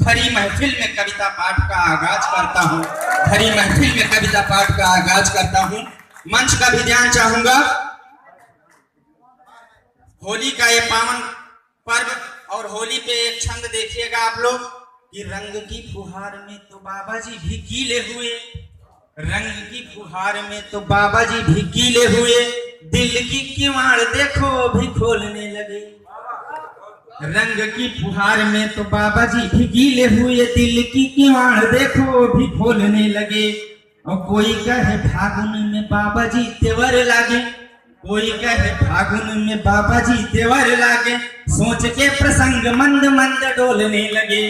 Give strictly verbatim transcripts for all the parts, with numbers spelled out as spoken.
भरी महफिल में कविता पाठ का आगाज करता हूँ, भरी महफिल में कविता पाठ का आगाज करता हूँ। मंच का भी ध्यान चाहूंगा। होली का ये पावन पर्व और होली पे एक छंद देखिएगा आप लोग कि रंग की फुहार में तो बाबा जी भी गीले हुए, रंग की फुहार में तो बाबा जी भी गीले हुए, दिल की किवाड़ देखो भी खोलने लगे। रंग की फुहार में तो बाबा जी भी गीले हुए, दिल की किवाड़ देखो भी खोलने लगे। और कोई कहे फागुन में बाबा जी तेवर लागे, कोई कहे फागुन में बाबा जी तेवर लागे, सोच के प्रसंग मंद मंद डोलने लगे।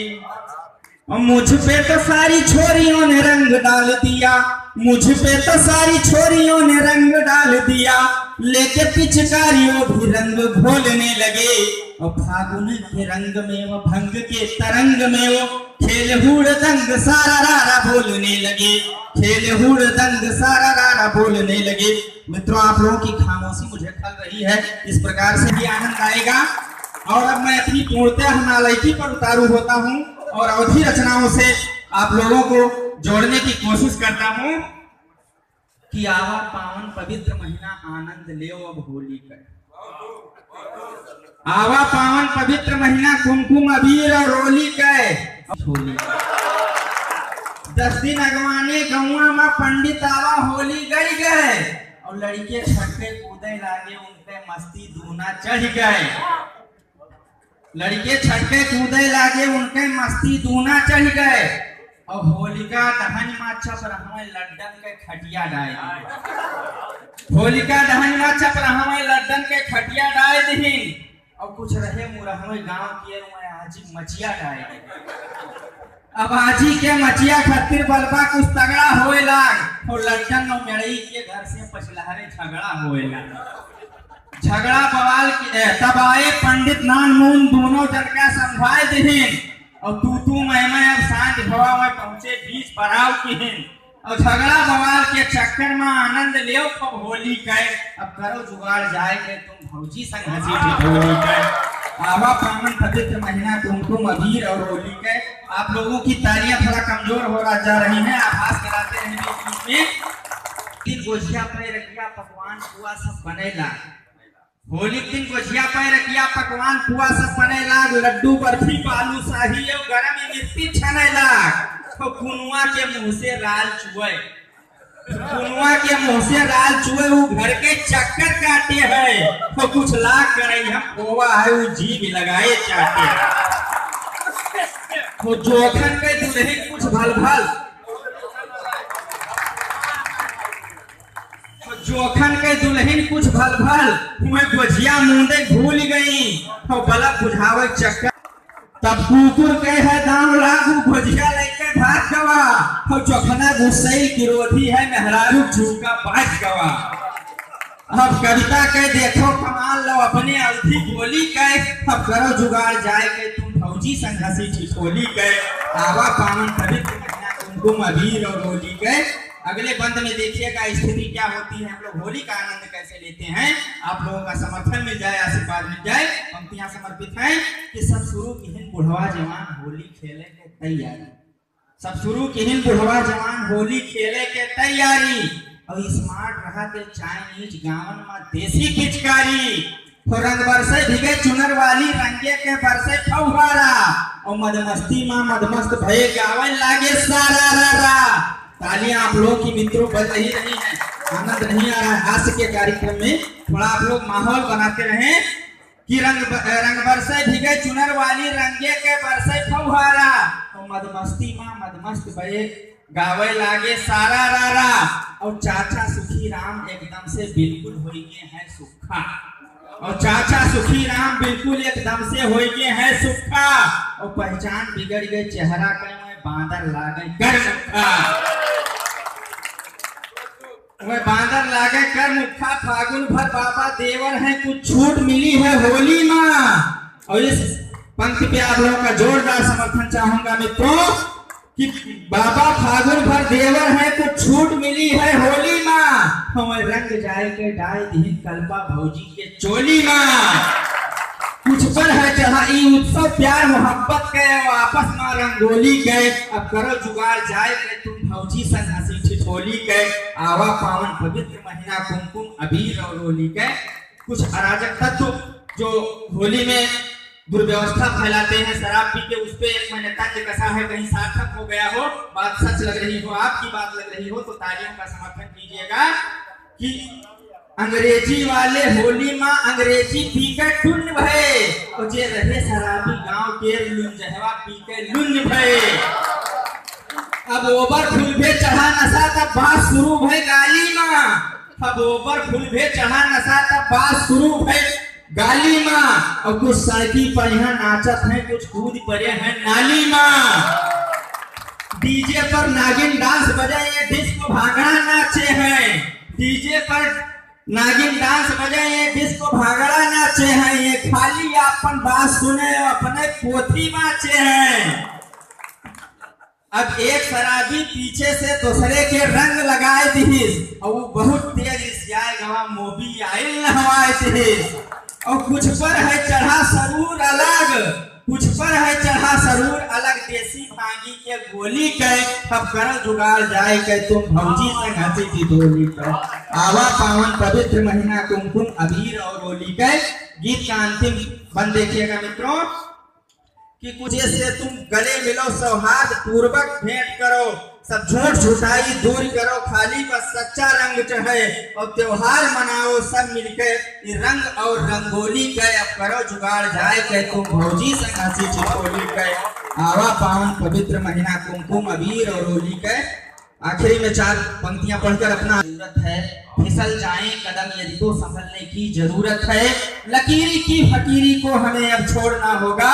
और मुझ पे तो सारी छोरियों ने रंग डाल दिया, मुझ पे तो सारी छोरियों ने रंग डाल दिया, लेके पिचकारी वो भी रंग घोलने लगे। और फागुन के रंग में वो, भंग के तरंग में वो, खेल हुड़दंग सारा रारा बोलने लगे, खेल हुड़दंग सारा रारा बोलने लगे। मित्रों, आप लोगों की खामोशी मुझे खल रही है, इस प्रकार से भी आनंद आएगा। और अब मैं अपनी पूर्णतः नालायकी पर उतारू होता हूँ और अवधी रचनाओं से आप लोगों को जोड़ने की कोशिश करता हूँ कि आवा पावन पवित्र महीना, आनंद लेव अब होली का। आवा पावन पवित्र महीना, कुमकुम अबीर और होली का। होली। दस दिन अगवाने गौवा मा पंडित आवा, होली गई गए। और लड़के छटके कूदे लागे, उनके मस्ती दूना चढ़ गए। लड़के छटके कूदे लागे, उनके मस्ती दूना चढ़ गए। और होलिका दहन मा छप रहवे लड्डन के खटिया डाय दिहिन। होलिका दहन मा छप रहवे लड्डन के खटिया डाय दिहिन। और कुछ रहे मुरहवे गाँव के, उहवे आजी मचिया डाय दिहिन। अब आजी के मचिया खातिर बलबा कुछ तगड़ा होए लाग, और लड्डन और मेड़ई के घर से पछलहरे झगड़ा होए लाग। झगड़ा बवाल के, ए, तब आए पंडित नान मून, दोनों जन का समझाए दिहिन। और तू तू मैं मैं अब सांझ भवा में पहुंचे बीच पड़ाव किहिन। और झगड़ा बवाल के चक्कर में आनंद लेव खूब होली के। अब करो जुगाड़ जाए के तुम भौजी संग हंसी ठिठोली के। आवा पावन पवित्र महीना कुमकुम अबीर और होली के। आप लोगों की तालियां थोड़ा कमजोर हो रहा, जा रही हैं, आभास कराते हैं बीच बीच में। दिन गोझिया पे रखिया पकवान पुआ सब बनेला। होली के दिन गोझिया पे रखिया पकवान पुआ सब बने लाग, लड्डू बर्फी बालूशाही और गरम इमरती छने लाग। तो कुनुआ के मुंह से लाल चुए, कुनुआ के मुंह से लाल चुए, वो घर के चक्कर काटे है। तो कुछ लाग करे हम खोवा है, वो जीभ लगाए चाटे है। तो जोखन के दुल्हन कुछ भल भल जोखन के दुल्हन कुछ भल भल, उहवे गोझिया मूंदे भूल गई, और बलब बुझावे चक्कर। तब कुकुर के है दाम लागू, गोझिया लेके भाग गवा, और जोखना गुस्सैल क्रोधी है, मेहरारू चूका बाज गवा। अब कविता के देखो कमाल, लो अपने अवधी बोली के, अब करो जुगाड़ जाए के तुम भौजी संग हंसी ठिठोली के। आवा पावन पवित्र महीना कुमकुम अबीर और होली के। अगले बंद में देखिएगा स्थिति क्या होती है, हम लोग होली का आनंद कैसे लेते हैं। आप लोगों का समर्थन मिल जाए, आशीर्वाद मिल जाए। पंक्तियां समर्पित हैं कि सब शुरू किहिन बुढ़वा जवान होली खेले के तैयारी। सब शुरू किहिन बुढ़वा जवान होली खेले के तैयारी। और smart रहा के Chinese गावन मा देसी पिचकारी। हो रंग बरसे भीगे चुनर वाली, रंगे के बरसे फौहारा। और मदमस्ती मा मदमस्त भये गावे लागे सारा रा रा। तालियां आप लोगों की मित्रों बज नहीं रही हैं, आनंद नहीं आ रहा है हास्य के कार्यक्रम में। थोड़ा आप लोग माहौल बनाते रहें। कि रंग ब-, रंग बरसे भीगे चुनर वाली, रंगे के बरसे फौहारा। तो मदमस्ती मा मदमस्त भये गावे लागे सारा रा रा। और चाचा सुखी राम एकदम से बिल्कुल होइगे हैं सुक्खा। और चाचा सुखी राम बिल्कुल एकदम से होइगे हैं सुक्खा। और पहचान बिगड़ गए चेहरा के, मैं बांदर लागे कर मुक्खा। वह बांदर लागे कर मुक्खा, फागुन भर बाबा देवर हैं, कुछ छूट मिली है होली मा। और इस पंक्ति पे आप लोगों का जोरदार समर्थन चाहूंगा मित्रों कि बाबा फागुन भर देवर हैं, कुछ छूट मिली है होली मा। हमें रंग जाए के डाल दिहिन कलपा भौजी के चोली मा। कुछ पल है चढ़ा ई उत्सव प्यार मोहब्बत के, आपस मा रंगोली के, अब करो जुगाड़ जाए के तुम भौजी संग हँसी ठिठोली के। आवा पावन पवित्र महीना कुमकुम अबीर और होली के। कुछ अराजक तत्व जो होली में दुर्व्यवस्था फैलाते हैं शराब पी के, उस पे एक मैंने तंज कसा है, कहीं सार्थक हो गया हो, बात सच लग रही हो, आपकी बात लग रही हो तो तालियों का समर्थन कीजिएगा। कि अंग्रेजी वाले होली मा अंग्रेजी पी के टुन्न भए, और जे रहे शराबी गाँव के लुंजहवा पी के लुन्न भए। अब ओवर फुल भे चढ़ा नशा तब बात शुरू भए गाली मा। अब ओवर फुल भे चढ़ा नशा तब बात शुरू भए गाली मा। और कुछ सड़की पर यहाँ नाचत हैं, कुछ कूद पड़े हैं नाली मा। डीजे पर नागिन डांस बजे, ये डिस्को भांगड़ा नाचे हैं। डीजे पर नागिन डांस बजे, ये डिस्को भांगड़ा नाचे हैं। ये खाली आपन बात सुने, अपने पोथी बाँचे हैं। अब एक शराबी पीछे से दूसरे के रंग लगाए दिहिस, और वो बहुत तेज रिसियाए गवा, मोबिल आइल नहवाए दिहिस। और कुछ पर है चढ़ा सरूर अलग, कुछ पर है चढ़ा सरूर अलग, देसी भांगी के गोली के। अब करो जुगाड़ जाए के तुम भौजी संग हँसी ठिठोली के। आवा पावन पवित्र महीना कुमकुम अबीर और होली के। गीत का अंतिम बंद देखिएगा मित्रों, कि कुछ से तुम गले मिलो, सौहार्द पूर्वक भेंट करो, सब झूठ झूठाई दूर करो, खाली बस सच्चा रंग चढ़े और त्योहार मनाओ सब मिलके। ये रंग और रंगोली के, अब करो जुगाड़ जाए के तुम भौजी संग हँसी ठिठोली के। आवा पावन पवित्र महीना कुमकुम अबीर और होली के। आखिरी में चार पंक्तियां पढ़कर अपना जरूरत है, फिसल जाएं कदम यदि तो संभलने की जरूरत है। लकीरी की फकीरी को हमें अब छोड़ना होगा,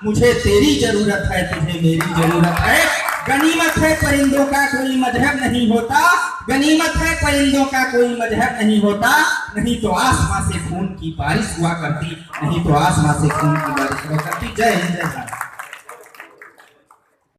मुझे तेरी जरूरत है, तुझे मेरी जरूरत है। गनीमत है परिंदों का कोई मजहब नहीं होता, गनीमत है परिंदों का कोई मजहब नहीं होता, नहीं तो आसमां से खून की बारिश हुआ करती, नहीं तो आसमां से खून की बारिश हुआ करती। जय हिंद, जय भारत।